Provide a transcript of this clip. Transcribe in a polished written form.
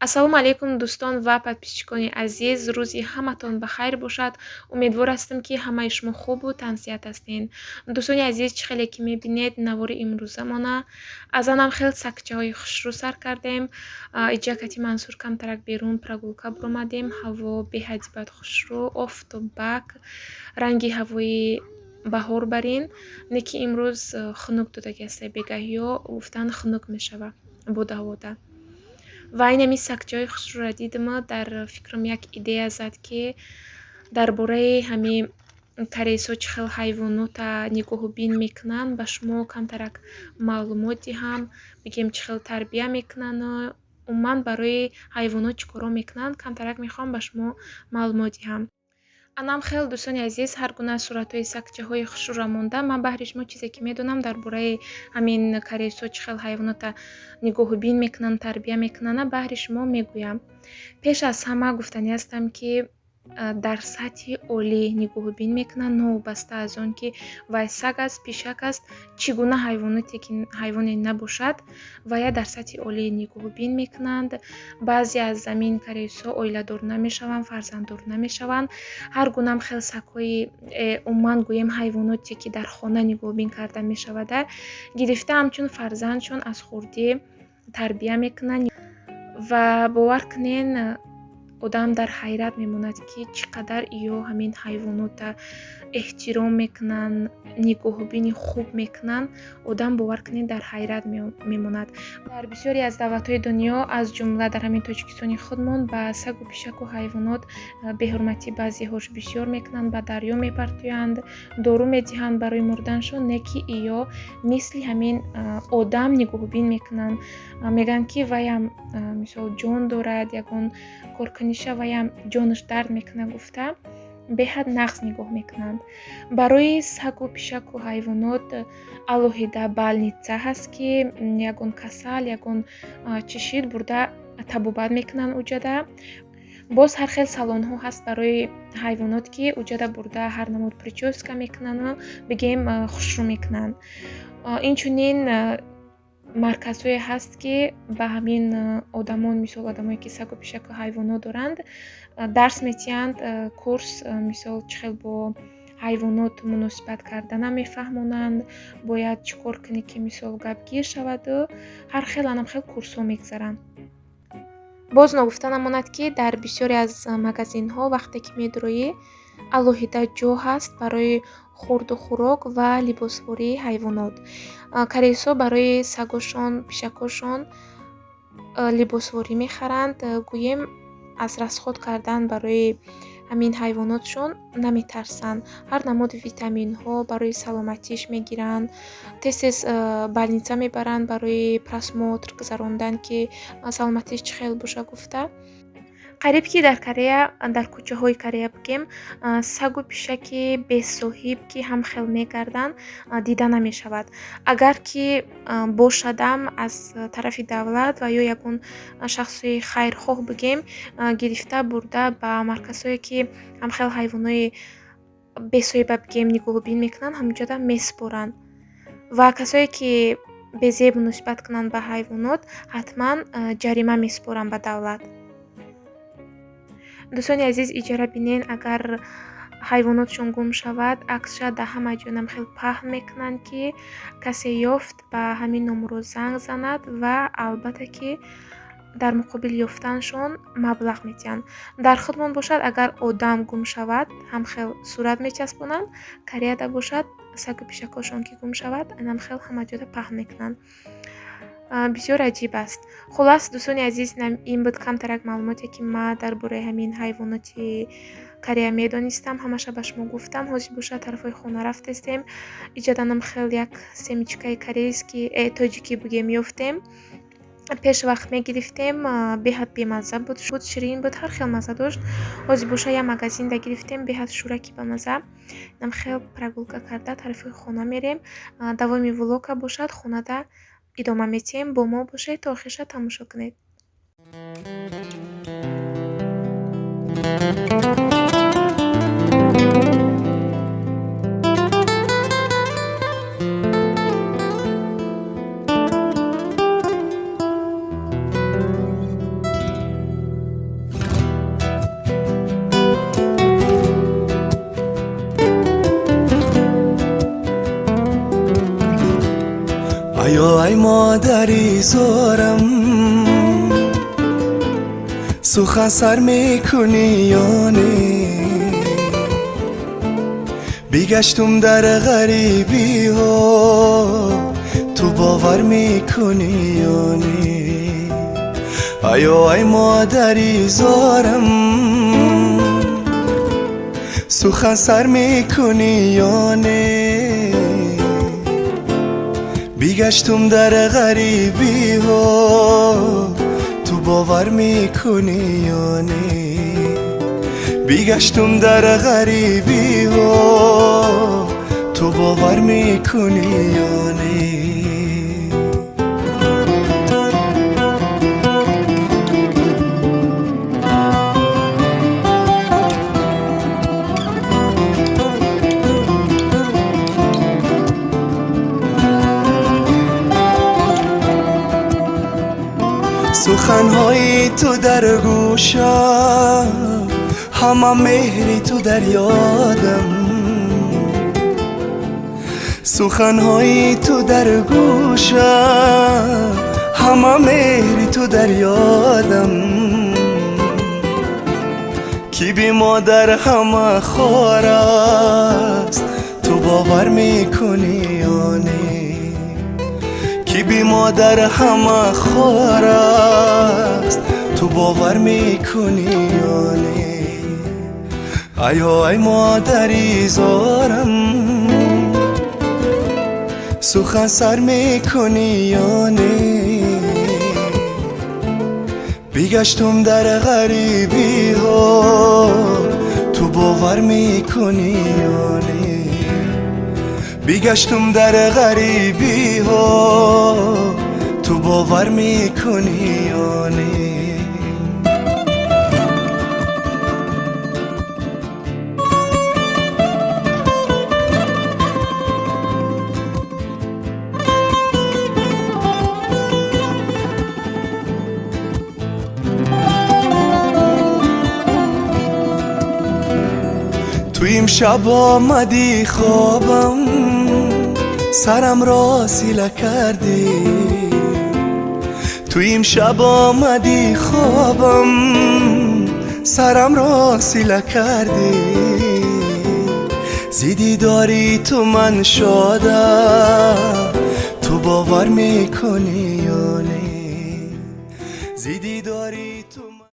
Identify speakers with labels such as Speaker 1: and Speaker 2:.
Speaker 1: Ассалому алайкум, дӯстон ва подписчикони азиз. Рӯзи ҳаматон ба хайр бошад. Умедвор ҳастам, ки ҳамаи шумо хубу тансиҳат ҳастед. Дӯстони азиз, чӣ хеле ки мебинед, навори имрӯзамона аз анам хел сагчаҳои хушрӯ сар кардем. Иҷа кати Мансур камтарак берун прогулка буромадем. Ҳаво беҳади бад хушрӯ, офтоббак, ранги ҳавои баҳор барин. Не ки имрӯз хунук додаги аст, бегаҳиё гуфтан хунук мешава бода ҳавода. Ва инами сагчаҳои хушрӯро дидима, дар фикрам як идея зад, ки дар бораи ҳами корейсо чӣ хел ҳайвонота нигоҳубин мекунанд, ба шумо камтарак маълумот диҳам, бигем чӣ хел тарбия мекунану умуман барои ҳайвонот чӣ корҳо мекунанд, камтарак мехоҳам ба шумо маълумот диҳам. Анам хел, дӯстони азиз, ҳар гуна суратҳои сагчаҳои хушрӯро монда, ман баҳри шумо чизе ки медонам дар бораи ҳамин корейсо чӣ хел ҳайвонота нигоҳубин мекунанд, тарбия мекунанд, баҳри шумо мегӯям. Пеш аз ҳама гуфтанӣ ҳастам, ки дар сатҳи олӣ нигоҳубин мекунанд, новобаста аз он ки вай саг аст, пишак аст, чӣ гуна ҳайвоноте ки ҳайвоне набошад, вая дар сатҳи олӣ нигоҳубин мекунанд. Баъзе аз замин корейсо оиладор намешаванд, фарзанддор намешаванд. Ҳар гунам хел сагҳои, умуман гӯем, ҳайвоноте ки дар хона нигоҳубин карда мешавада, гирифта ҳамчун фарзандшон аз хурдӣ тарбия мекунанд. Ва бовар кунен, одам дар ҳайрат мемонад, ки чӣ қадар ё ҳамин ҳайвонота эҳтиром мекунанд, нигоҳубини хуб мекунанд. Одам, бовар кунед, дар ҳайрат мемонад. Дар бисёре аз давлатҳои дунё, аз ҷумла дар ҳамин Тоҷикистони худмон, ба сагу пишаку ҳайвонот беҳурматӣ баъзеҳош бисёр мекунанд, ба дарё мепартоянд, дору медиҳанд барои мурданшон, не ки иё мисли ҳамин одам нигоҳубин мекунанд. Мегӯянд, ки ваям мисол ҷон дорад, ягон коркуниша ваям ҷонаш дард мекунад гуфта, беҳад нағз нигоҳ мекунанд. Барои сагу пишаку ҳайвонот алоҳида больница ҳаст, ки ягон касал, ягон чишид бурда табобат мекунанд уҷада. Боз ҳар хел салонҳо ҳаст барои ҳайвонот, ки уҷада бурда ҳар намуд причёска мекунану бигем хушрӯ мекунанд. Инчунин марказҳое ҳаст, ки ба ҳамин одамон, мисол одамое ки сагу пишаку ҳайвонот доранд, дарс метиҳанд, курс, мисол чӣ хел бо ҳайвонот муносибат кардана мефаҳмонанд, бояд чӣ кор кунӣ, ки мисол гапгир шаваду ҳар хел анам хел курсҳо мегузаранд. Боз ногуфта намонад, ки дар бисёре аз магазинҳо вақте ки медуроӣ, алоҳида ҷо ҳаст барои хурду хӯрок ва либосвории ҳайвонот. Корейсо барои сагошон, пишакошон либосворӣ мехаранд, гӯем аз расход кардан барои ҳамин ҳайвонотшон наметарсанд. Ҳар намуд витаминҳо барои саломатиш мегиранд, тез-тез больница мебаранд барои просмотр гузарондан, ки саломатиш чӣ хел боша гуфта. Қариб ки дар Корея, дар кӯчаҳои Корея бигем, сагу пишаки бесоҳиб, ки ҳам хел мегарданд, дида намешавад. Агар ки бошадам, аз тарафи давлат ва ё ягон шахси хайрхоҳ бигем, гирифта бурда ба марказҳое, ки ҳам хел ҳайвонои бесоҳиба бигем нигоҳубин мекунанд, ҳамонҷода месупоранд. Ва касое ки безеб муносибат кунанд ба ҳайвонот, ҳатман ҷарима месупоранд ба давлат. Дӯстони азиз, иҷора бинен, агар ҳайвонотшон гум шавад, аксша дар ҳама ҷонам хел паҳн мекунанд, ки касе ёфт ба ҳамин номро занг занад ва албатта ки дар муқобил ёфтаншон маблағ медиҳанд. Дар худмон бошад, агар одам гум шавад, ҳам хел сурат мечаспонанд. Кореяда бошад, сагу пишакҳошон ки гум шавад, анам хел ҳама ҷода паҳн мекунанд. Бисёр аҷиб аст. Хуллас, дӯстони азиз, ин буд камтарак маълумоте, ки ман дар бораи ҳамин ҳайвоноти Корея медонистам, ҳамаша ба шумо гуфтам. Ҳозир бошад тарафҳои хона рафтестем. Иҷаданам хел як семечкаи корейски, тоҷикӣ бигем ёфтем. Пеш вақт мегирифтем, беҳад бемазза буд, ширин буд, ҳар хел мазза дошт. Ҳозир боша як магазинда гирифтем, беҳад шӯраки ба мазза. Нам хел прогулка карда тарафҳои хона мерем. Давоми влога бошад, хонада идома метиҳем. Бо мо бошед, то охирша тамошо кунед.
Speaker 2: Айо ай модари зорам, сухан сар мекунӣ ё не? Бигаштум дар ғарибиҳо, ту бовар мекунӣ ё не? Айо ай модари зорам, сухан сар мекунӣ ё не? Бигаштум дар ғарибиҳо, ту бовар мекунӣ ё не? Бигаштум дар ғарибиҳо, ту бовар мекунӣ ё не? Суханҳои ту дар гӯшам, ҳама меҳри ту дар ёдам. Суханҳои ту дар гӯшам, ҳама меҳри ту дар ёдам. Ки би модар ҳама хор аст, ту бовар мекунӣ ё не? Ки би модар ҳама хор аст, ту бовар мекунӣ ё не? Айо ай модари зорам, сухан сар мекунӣ ё не? Бигаштум дар ғарибиҳо, ту бовар мекунӣ ё не? Бигаштум дар ғарибиҳо, ту бовар мекунӣ ё не? Ту имшаб омадӣ хобам, сарам ро сила кардӣ. Ту имшаб омадӣ хобам, сарам ро сила кардӣ. Зи дидори ту ман шодам, ту бовар мекунӣ ё не? Зи